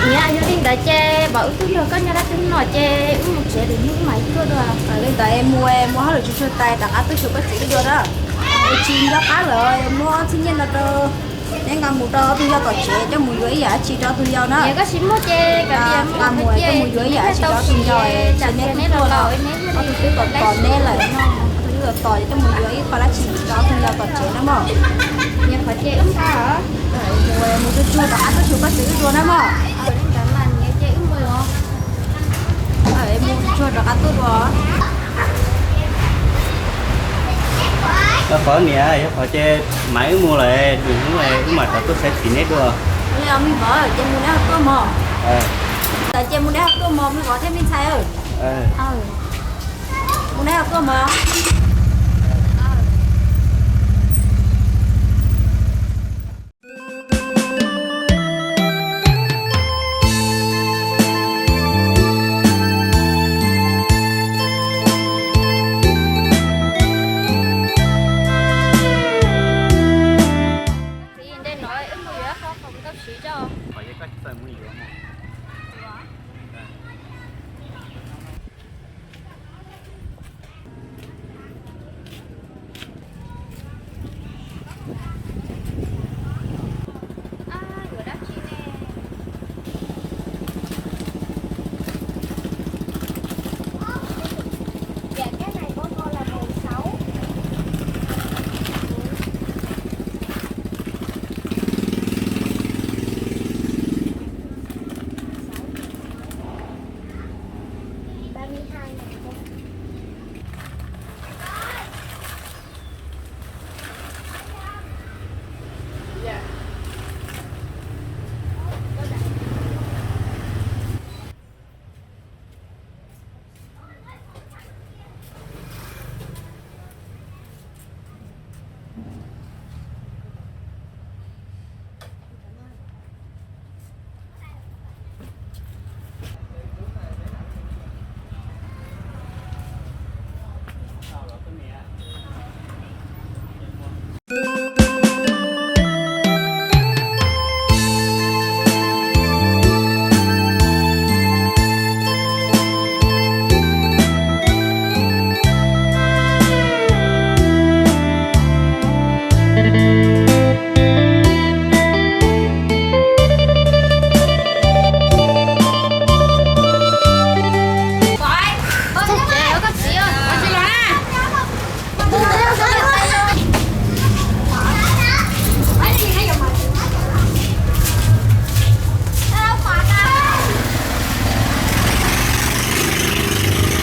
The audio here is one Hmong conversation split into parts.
Niam, yog li ntawd ces pom wb tuaj nrog koj nyob dab tsi no ces wb mus tsev lwm hnub wb mam tuaj dua. Li ntawd mus, mus hauj lwm tsuag tsuag tas rov qab tuaj xyuas koj txiv wb dua na. Es tsis nco qab lawm, muab txhiab nyiaj no rau neb nqa mus rau ob tug yau tom tsev coj mus yuav ib yam dab tsi rau ob tug yau na. Nqa mus coj mus yuav ib yam dab tsi rau ob tug yau, ces neb tuaj no ob tug twb tos tos neb lawm no, ob tug twb tos tos coj mus yuav ib qho dab tsi rau ob tug yau tom tsev na mog. Mus tsuag tsuag rov qab tuaj xyuas koj txiv wb dua na mog. Mus tsuag tsuag rov qab tuaj dua. Yog qhov niam, yog qhov ces mam wb mus lawm, lwm hnub wb mam rov tuaj saib txiv neb dua. Li os me vauv, ces mus neb ho tuaj mog. Ces mus neb ho tuaj mog me vauv thiab me ntxhais. Mus neb ho tuaj mog.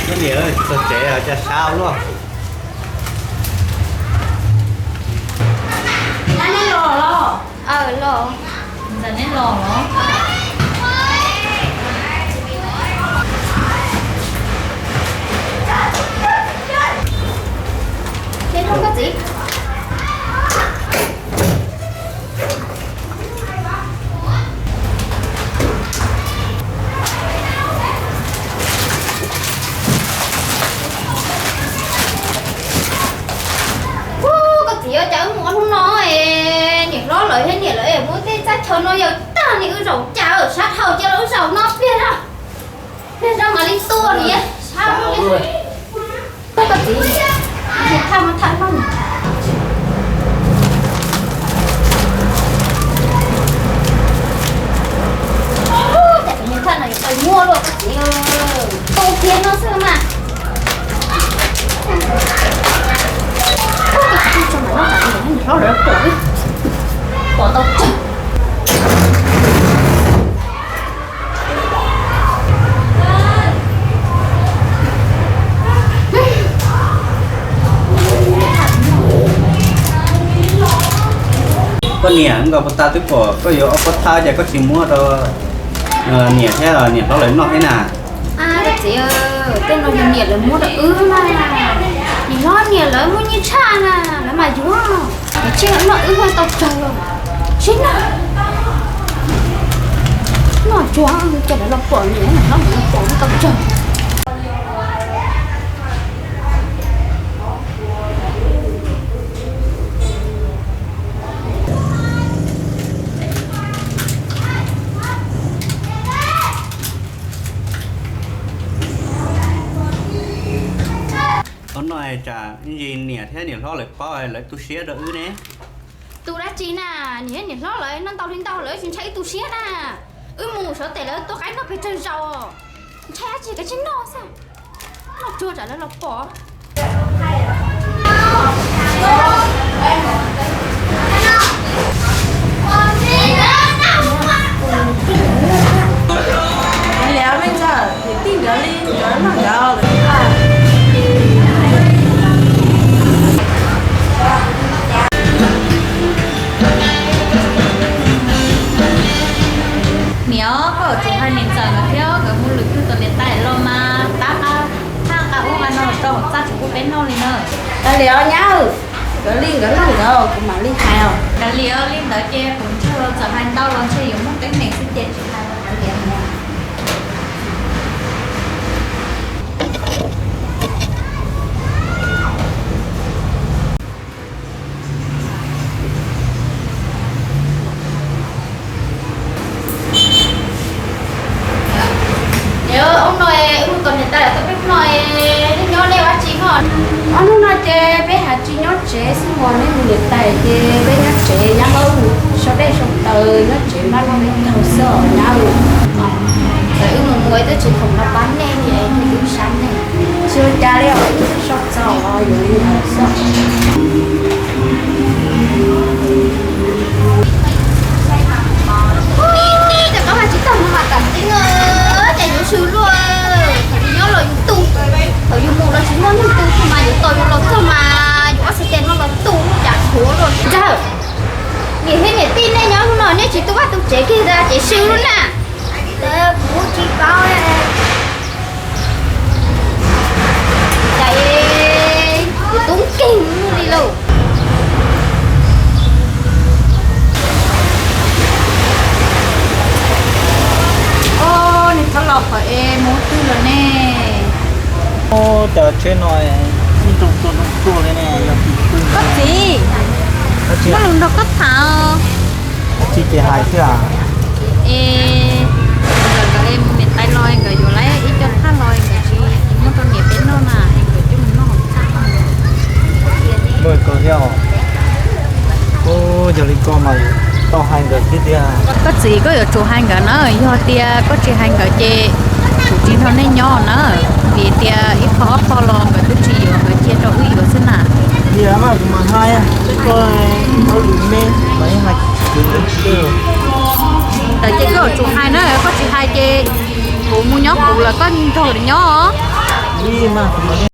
Koj niam, txog tsev cas sab luaj. Los los. Ntxawm neb los los. Koj txiv. Ub, koj txiv, cas wb mus ob hnub no es niam hlob lawv thiab niam lawv es muab tej txaj chaw no yawm tag li wb zaum cas sab dhau cia los wb zaum no pliag zog. Pliag zog mam li tua li sab li. Koj txiv, thaj no thaj no. Cas tus niag thaj no yuav tau muaj luaj koj txiv, tu kiag no xwb mas. Koj txiv, tso mam noj tas li, hlob lawv pom, pom tau tsawg. Koj niam, nkauj puag ta twb pom koj yuav ob pob thaj ces koj tsis muab rau niam thiab niam hlob lawv noj thiab na. Koj txiv, tej no yog niam lawv muab rau wb na. Niam hlob niam lawv muaj nyiaj tshaj na, lawv mas yuav. Niam tsij noj wb thiaj tau tsawg. Sib noj, noj tsuag ces lawv los pom niam, lawv los pom wb tau tsawg. Tsam ib ntsis niam thiab niam hlob lawv paub lawv tu siab rau wb ne. Tu dab tsi na, niam thiab niam hlob lawv noj ntau li ntau lawv tsis ntshai wb tu siab na. Wb mus sawv tes lawv tua qaib noj pes tsawg zaus. Ntshai dab tsi, kav tsij noj xwb, noj tsuag tsam lawv los pom. Liam, me ntxawm, niam tij nkawd li nkawd noj nkawd. Niam, koj yuav tsum hais niam ntxawm nkawd thiab nkawd mus lwm tus tom niam tais los mas tab qab thaj qab ub qab no rau hauv txaj tsis pub peb noj li na. Kav liam os nyab, nkawd li nkawd noj nkawd, kuv mam li hais os. Kav liam os, li ntawd ces kuv ntshe txawm hais ntau los ntshe yuav muaj teeb meem xwb ces tsis hais los kav liam os. Niam, ob hnub no wb mus tom niam tais lawv tau peb hnub no, nej nyob nej ua dab tsi no? Ob hnub no ces peb haj tsis nyob tsev xwb mas, nej mus niam tais ces peb nyob tsev nyab, sau dej sau taws nyob tsev npaj noj peb caug xwb os nyab. Txawm wb mus mus twb tsis khoom los pab nej li, nej twb sab nej. Tsis ua cas li os, wb twb sau txaus os, yuav li ntawd xwb. Ub, cov koj mas tsis tau mus mas tam tib no, cas yuav swb luaj. Thaum yus nyob los yus tu, thaum yus mus los tsis muaj neeg tu, thaum mas yuav tos yus los txog mas yus ob txhais tes no los tu, cas khuav luaj. Ntxawg, niam thiab niam tij nej nyob hnub no nej tsis tu vaj tu tsev kiag tas ces swb lub na. Kuv tsis paub. Cas kuv tub nkeeg li lauj. Ub, nws txhob los qhov es mus twg lawm ne. Ub, cas tsheb no ib nroo tuaj nroo tuaj li ne, yog tim twg? Koj txiv, muaj lus nrog koj tham os. Tsis ces hais xwb as. Es nkawd, nkawd es mus niam tais los nkawd yuav lawv ib co thaj los nkawd tsis muab rau niam peb noj na, es nkawd coj mus noj hauv txaj. Muaj koj thiab os. Ub, yog li koj mas tau hais nkawd thiab tiag. Koj txiv, koj yuav tsum hais nkawd na, yog tias koj tsis hais nkawd ces kuv tsis nrog nej nyob na, vim tias ib qho ob qho los nkawd twb tsis yuav, nkawd cia rau wb yuav xwb na. Tiag mas kuv mas hais, koj ob lus me mas yeej hais tsis tau. Ntawd ces koj yuav tsum hais na, koj tsis hais ces kuv mus nyob kuv lawm koj nrog lawv nyob os. Ib mas kuv mas